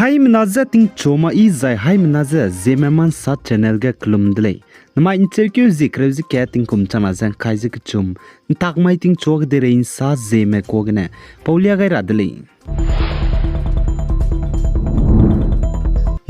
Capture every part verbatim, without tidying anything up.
Haimena je tingchu ma i zai haimena je Zeme Mansa channel ge kelum de lei. Namai ’ncheukeu zie kereu ze kat tingkum changna ze ’ngkai ze kechum, ’ntak mai tingchu kedeirei ’nsa Zeme kuâ gene paulia gai ra de lei.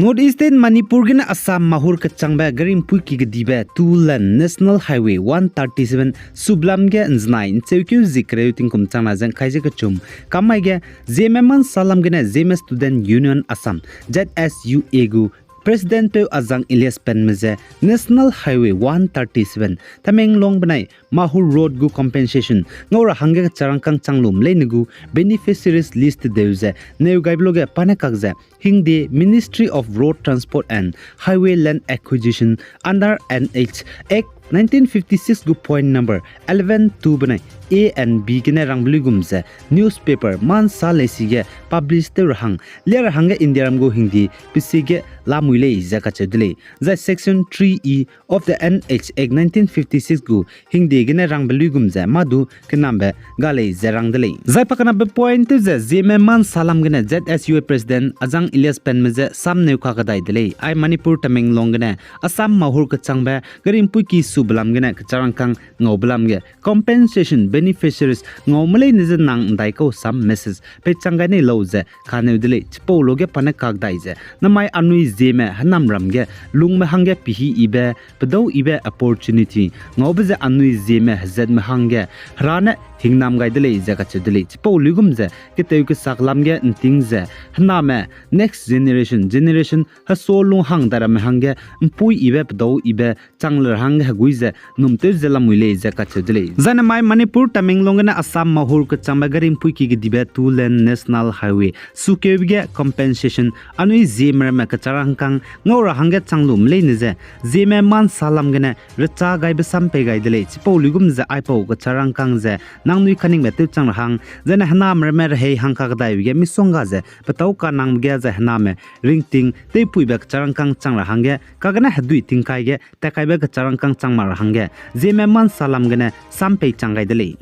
North East State Manipur gene Assam mahur kechangbe garimpui ki kedibe two lane National Highway one thirty-seven sublam ge ’nzenai ’ncheukeu zie kereu tingkum changna ze ’ngkai ze kechum, kam mai ge Zeme Mansa lam gene Zeme Student Union Assam, Z S U A gu President peu Azang Elias Penme ze National Highway one thirty-seven Tamenglong benai Mahur Road gu compensation ngau ra hangge kecharangkâng chang lum leine gu beneficiaries list tedeu ze neu gaibe luge pa ne kak ze hingde Ministry of Road Transport and Highway Land Acquisition under N H Act nineteen fifty-six gu point number eleven two benai A and B gene rangbe luigum ze newspaper Mansa Leisi ge publish tew ra hang, lia ra hangge Indiaram gu hingde pesi ge lamui lei ze kacheu de lei. Zai Section three E of the N H Act nineteen fifty-six gu hingde gene rangbe luigum ze mâ du kenambe ga lei ze rang de lei. Zai pa kenambe point tew ze Zeme Mansa lam gene Z S U A President Azang Elias Penme ze samneu kakadai de lei. Ai Manipur Tamenglong gene Assam mahur kechangbe garimpui ki sube lam gene kecharangkâng ngaube lam ge compensation beneficiaries ngaume leine ze nang ’ndaikau sam message peichang gai nei lau ze kaneu de lei. Chipau luge pa ne kakdai ze namai anui Zeme hênamram ge lungme hangge pehî yibe, pedau yibe opportunity ngaube ze anui Zeme hezatme hangge Hera ne hingnam gai de lei ze kacheu de lei. Chipau luigum ze ketew kesak lam ge ’nting ze hêname next generation, generation hesa lung hang dai ramme hangge ’mpuî yibe, pedau yibe chang le ra hangge hegui ze num tew ze lamui lei ze kacheu de lei. Zai namai Manipur Tamenglong gene Assam mahur kechangbe garimpui ki kedibe two lane National Highway sukeube ge compensation anui Zeme ramme kecharangkâng ngau ra hangge chang lum leine ze Zeme Mansa lam gene recha gaibe sam pei gai de lei. Chipau luigum ze aipau kecharangkâng ze nangnui kaningbe tew chang ra hang, zai ne hêname ramme rehei hang kakadaibe ge misongga ze petâu kanangbe ge zai hêname ringting tewpuibe kecharangkâng chang ra hangge kagene hedui tingkai ge tatkaibe kecharangkâng chang mak ra hangge Zeme Mansa lam gene sam peichang gai de lei.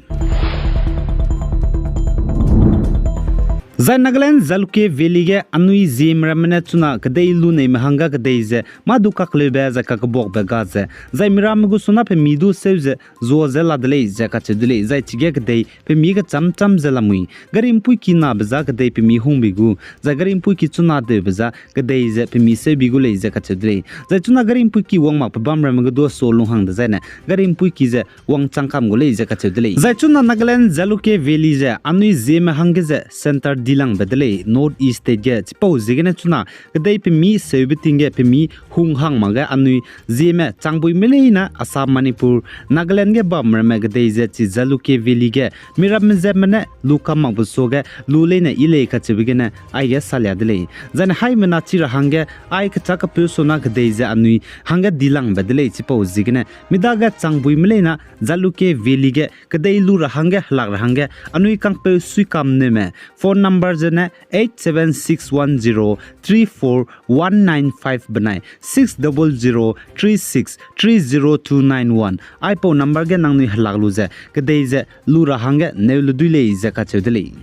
Zai Nagaland Jalukie Valley ge anui Zeme ramme ne chuna kedei lu neime hangge kedei ze mâ du kakleube zai kakebuakbe ga ze, zai miramme gu suna pemi du seu ze zua ze la de lei ze kacheu de lei. Zai chige kedei pemi kechâm châm ze lamui, garimpui ki nabe za kedei pemi hungbi gu, zai garimpui ki chuna deube za kedei ze pemi seubi gu lei ze kacheu de lei. Zai chuna garimpui ki wang makbe bam ramme ge du sua lung hang dezaine garimpui ki ze wangchang kam gu lei ze kacheu de lei. Zai chuna Nagaland Jalukie Valley ze anui Zeme hangge ze centre dilangbe de lei, North East State ge. Chipau ziegene chuna kedei pemi seube ting ge pemi hung hang makge anui Zeme changbuime leine Assam, Manipur, Nagaland ge bam ramme kedei ze chi Jalukie Valley ge miramme zeme ne lu kam makbe suage lu leine yi lei kacheube gene aige salia de lei. Zai ne haimena chi ra hangge ai kecha kepeu suna kedei ze anui hangge dilangbe de lei. Chipau ziegene midage changbuime leine Jalukie Valley ge kedei lu ra hangge helak ra hangge anui kangpeu suikam neume phone number zene eight seven six one zero three four one nine five benai six double zero three six three zero two nine one. Aipau number ge nangnui helak lu ze kedei ze lu ra hangge neu lu dui lei ze kacheu de lei.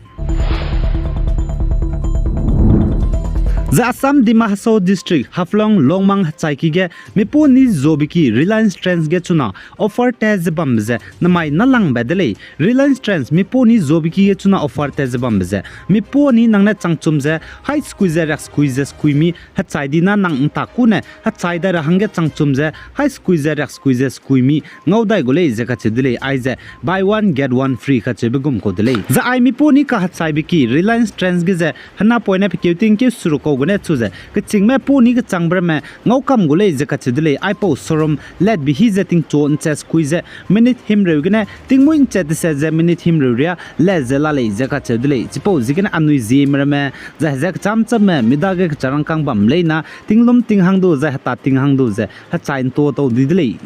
Zai Assam Dima Hasao District, Haflong Longmang hechaiki ge mipuni zobeki Reliance Trends ge chuna offer tat ze bambe ze namai nalangbe de lei. Reliance Trends mipuni zobeki ge chuna offer tat ze bambe ze mipuni nang ne changchum ze hai sekui ze riak sekui ze sekui mi hechai dina nang ’ntak kune hechai dai ra hangge changchum ze hai sekui ze riak sekui ze sekui mi ngau dai gu lei ze kacheu de lei. Aize buy one get one free kacheube gum kau de lei. Zai ai mipuni kahechaibe ki Reliance Trends ge ze henapoine pe keu ting keu seruk kau gune chu ze kechîngme puni kechangbe ramme ngau kam gu lei ze kacheu de lei. Aipau showroom latbe hi ze tingchu ’nchet sekui ze minute himreu gene tingmuî ’nchet deset ze minute himreu riâ lat ze la lei ze kacheu de lei. Chipau ziegene anui Zeme ramme zai heze kechâm châmme midage kecharangkâng bam leine tinglum ting hang du zai heta ting hang du ze hechai ’ntua tau di de lei.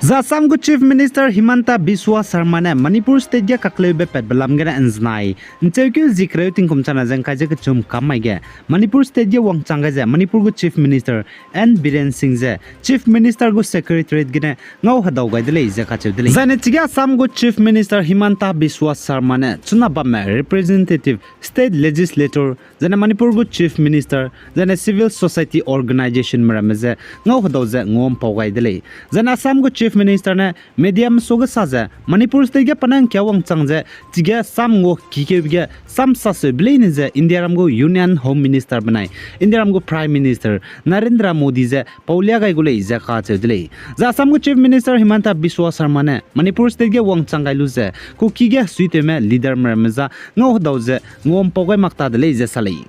Zai Assam gu Chief Minister Himanta Biswa Sarma ne Manipur State ge kakleube patbe lam gene nzenai ncheukeu zie kereu tingkum chana ze ngkai ze kechum kam mai ge Manipur State ge wangchang gai ze Manipur gu Chief Minister N Biren Singh ze Chief Minister gu Secretariat gene ngau hedau gai de lei ze kacheu de lei. Zaine chige Assam gu Chief Minister Himanta Biswa Sarma ne chuna bamme representative, state legislator, zaine Manipur gu Chief Minister, zaine civil society organizationme ramme ze ngau hedau ze nguampau gai de lei. Zaine Assam gu Chief Minister ne mediame suage sa ze Manipur State ge pa ne ngkia wangchang ze chige sam ngua kikeube ge sam saseube leine ze Indiaram gu Union Home Minister benai Indiaram gu Prime Minister Narendra Modi ze paulia gai gu lei ze kacheu de lei. Zai Assam gu Chief Minister Himanta Biswa Sarma ne Manipur State ge wangchang gai lu ze Kuki ge hesuitewme leaderme ramme za ngau hedau ze nguampau gai mak ta de lei ze sa lei.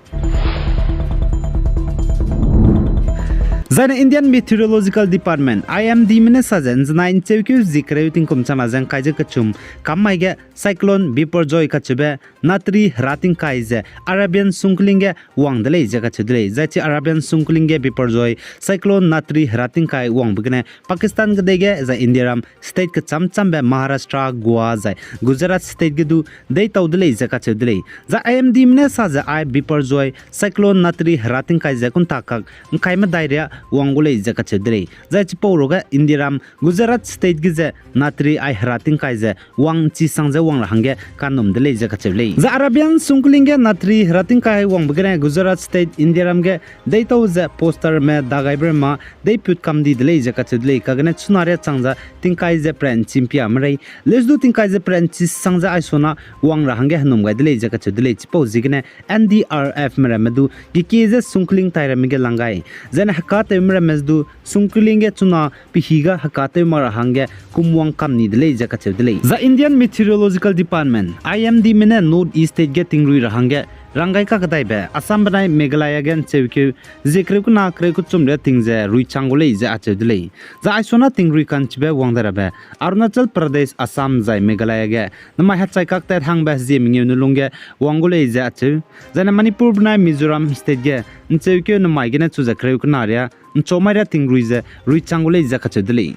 Zaine Indian Meteorological Department, I M Dme ne sa ze nzenai ncheukeu zie kereu tingkum chana ze ngkai ze kechum kam mai ge Cyclone Biparjoy kacheube natri hera tingkai ze Arabian sungkling ge wang de lei ze kacheu de lei. Zai chi Arabian sungkling ge Biparjoy Cyclone natri hera tingkai wangbe gene Pakistan kedei ge zai Indiaram state kecham chambe Maharashtra, Goa zai Gujarat state ge du deitau de lei ze kacheu de lei. Zai I M Dme ne sa ze ai Biparjoy Cyclone natri hera tingkai ze kunta kak ngkai medai ria wang gu lei ze kacheu de lei. Zai chipau ruage Indiaram Gujarat state ge ze natri ai hera tingkai ze wang chi sang ze wang ra hangge kanum de lei ze kacheu lei. Zai Arabian sungkling ge natri hera tingkai wangbe gene Gujarat state Indiaram ge deitau ze posterme dagaibe ramme deiput kam di de lei ze kacheu de lei. Kagene chuna ria chang ze tingkai ze pranchi mpiame rei lesu du tingkai ze pranchi sang ze aisona wang ra hangge henum gai de lei ze kacheu de lei. Chipau ziegene N D R Fme ramme du gekie ze sungkling tai ramme ge lang gai. Zaine hekatewme ramme du sungkling ge chuna pehi ga hekatew mak ra hangge kumwang kam ni de lei ze kacheu de lei. Zai Indian Meteorological Department, I M Dme ne North East state ge tingrui ra hangge ranggai kakdaibe Assam benai Meghalaya ge ncheukeu zie kereu kena kereu kechum ria ting ze ruichang gu lei ze acheu de lei. Zai aisona tingrui kanchibe wang de rabe Arunachal Pradesh, Assam zai Meghalaya ge nemai hechai kaktat hangbe hezie mengeu ne lungge wang gu lei ze acheu. Zaine Manipur benai Mizoram state ge ncheukeu nemai gene chu ze kereu kena ria nchomai ria tingrui ze ruichang gu lei ze kacheu de lei.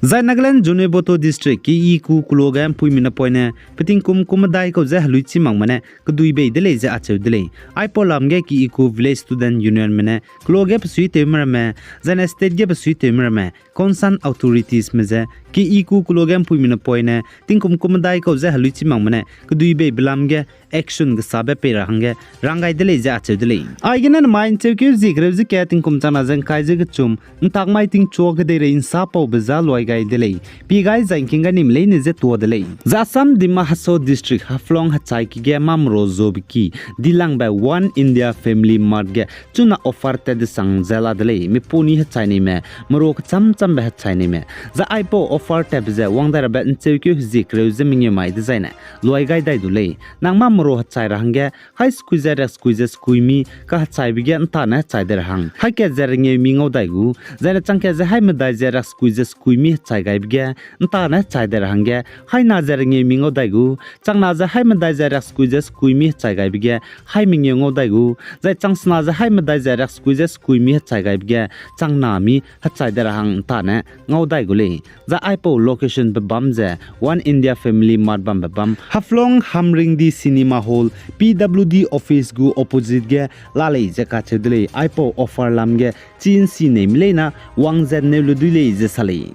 Zai Nagaland Zunheboto District, Kiiku keloa ge mpuimi napoine petingkum kum medai kau ze heluichi makme ne kedui bei de lei ze acheu de lei. Aipau lam ge Kiiku Village Student Unionme ne keloa ge besuitewme ramme, zaine state ge besuitewme ramme, concerned authoritiesme ze Kiiku keloa ge mpuimi napoine tingkum kum medai kau ze heluichi makme ne kedui beibe lam ge action kesabe pei ra hangge ranggai de lei ze acheu de lei. Aigene nemai ncheukeu zie kereu ze ka tingkum chana ze ngkai ze kechum ntakmai tingchua kedeirei nsa paube za luai gai de lei. Pie gai zai ngking gai nime leine ze tua de lei. Zai Assam Dima Hasao District Haflong hechai ki ge mamero zobe ki dilangbe One India Family Mart ge chuna offer tat desang ze la de lei. Mipuni hechai neime, mero kecham chambe hechai neime. Zai aipau offer tatbe ze wang dai rabe ncheukeu hezie kereu ze mengeu mai dezaine luai gai dai du lei. Nang mamero hechai ra hangge hai sekui ze riak sekui ze sekui mi kahechaibe ge ntane hechai de ra hang hai kat ze rengeu mi ngau dai gu, zaine chang kat ze hai medai ze riak sekui ze sekui mi hechai gaibe ge ntane hechai de ra hangge hai na ze rengeu mi ngau dai gu, chang na ze hai medai ze riak sekui ze sekui mi hechai gaibe ge hai mengeu ngau dai gu, zai chang sena ze hai medai ze riak sekui ze sekui mi hechai gaibe ge chang na mi hechai de ra hang ntane ngau dai gu lei. Zai aipau locationbe bam ze One India Family Mart bambe bam Haflong Hamringdi Cinema Hall, P W D office gu opposite ge la lei ze kacheu de lei. Aipau offer lam ge chi nsi neime leina wang ze neu lu dui lei ze sa lei.